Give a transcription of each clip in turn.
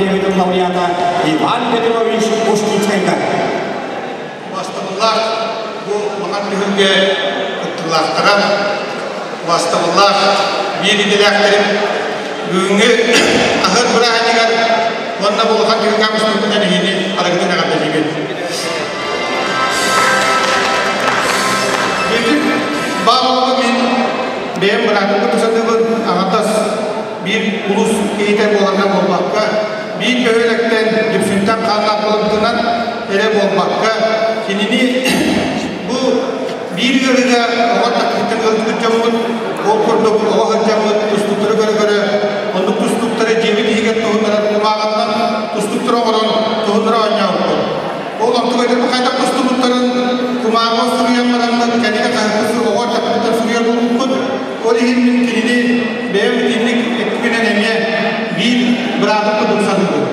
премиятын лауреата Иван Петрович Ушницкайга. Убастабыллаах бу улахан түһүлгэ кыттыылаахтара, убастабыллаах биир идэлээхтэрим бүгүҥҥү аһыыр бырааһынньыгар уонна бу улахан түһүлгэ мустубутунан эһиги арыгытын эҕэрдэлиибин. Бүтүн баалабы мин бэйэм быраатым кытта аҕатас биир улус киһитэ буоларынан буолбакка, биир бөһүөлэктэн Дүпсүнтэн хааннаах буолбутунан эрэ буолбакка, кинини бу биир ыарыыга оҕо тахсыттан ыалдьыбыт дьоммут, ол курдук оҕо сылдьаммыт тустууктары көрө-көрө, оннук тустууктары дьиэбит иһигэр туһуннаран кумааҕынан тустууктары оҥорон туһуннара оонньообуппут. Ол онтугайдарбыт хайдах тустубуттарын кумааҕыга суруйан бараммыт, кэнники хаһыакка оҕо эрдэхпиттэн суруйар буолбуппут. Ол иһин мин кинини бэйэм итинник өттүгүнэн эмиэ биир быраатым курдук саныыбын.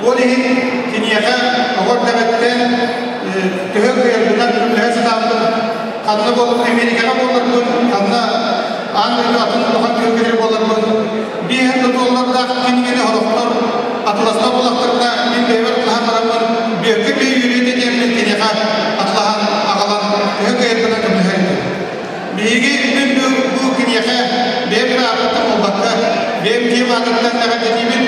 Ол иһин киниэхэ оҕо эрдэҕиттэн төһө кыайарбынан көмөлөһө сатаабытым. Ханна буоллун Америкаҕа буолларбын, ханна аан дойду атын улахан түһүлгэлэрэ буолларбын, биэһэн да доллардаах кинигэни сорохтор атыласпат буоллахтарына, мин бэйэбэр атылаһан бараммын, бүөккэ бэйэ үөрүөтэ диэммин киниэхэ атылаһан аҕалан төһө кыайарбынан көмөлөһөр этим. Биһиги мин бу киниэхэ бэйэм эрэ ааппыттан буолбакка, бэйэм дьиэм аатыттан эҕэрдэлиибин.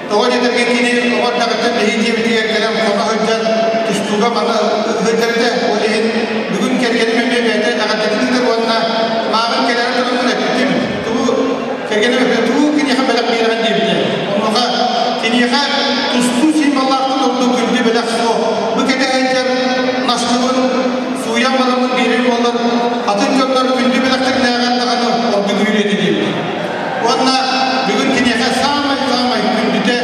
Тоҕо диэтэргэ кини оҕо эрдэҕиттэн биһиги дьиэбитигэр кэлэн хоно сылдьан тустууга маны сылдьар этэ. Ол иһин бүгүн кэргэним эмиэ бэйэтэ эҕэрдэтин ыытар уонна мааҕын кэлэрин туругун эппитим. Тугу кэргэним эппитэ, тугу киниэхэ бэлэх биэрэҕин диэбитэ. Онуоха киниэхэ тустуу символлаахтан ордук күндү бэлэх суох. Бу кэтэ сылдьар наскыбын сууйан бараммын биэрэр буоллар, атын дьоннор күндү бэлэхтэринээҕэр даҕаны ордук үөрүө этэ диэбит. Уонна бүгүн киниэхэ саамай-саамай күндүтэ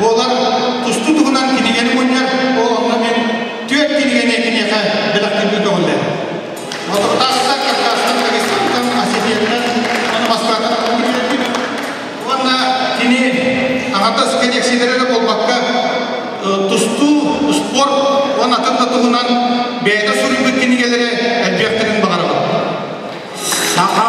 буолар тустуу туһунан кинигэни мунньар, ол онно мин түөрт кинигэни киниэхэ бэлэхтиирбин көҕүллээтим. Соторутааҕыта Кавказтан, Дагестантан, Осетияттан уонна Москваттан киирэрбит. Уонна кини аҥардас кэлиэксийэлэрэ эрэ буолбакка, тустуу, спорт уонна атын да туһунан бэйэтэ суруйбут кинигэлэрэ элбиэхтэрин баҕарабын. Саха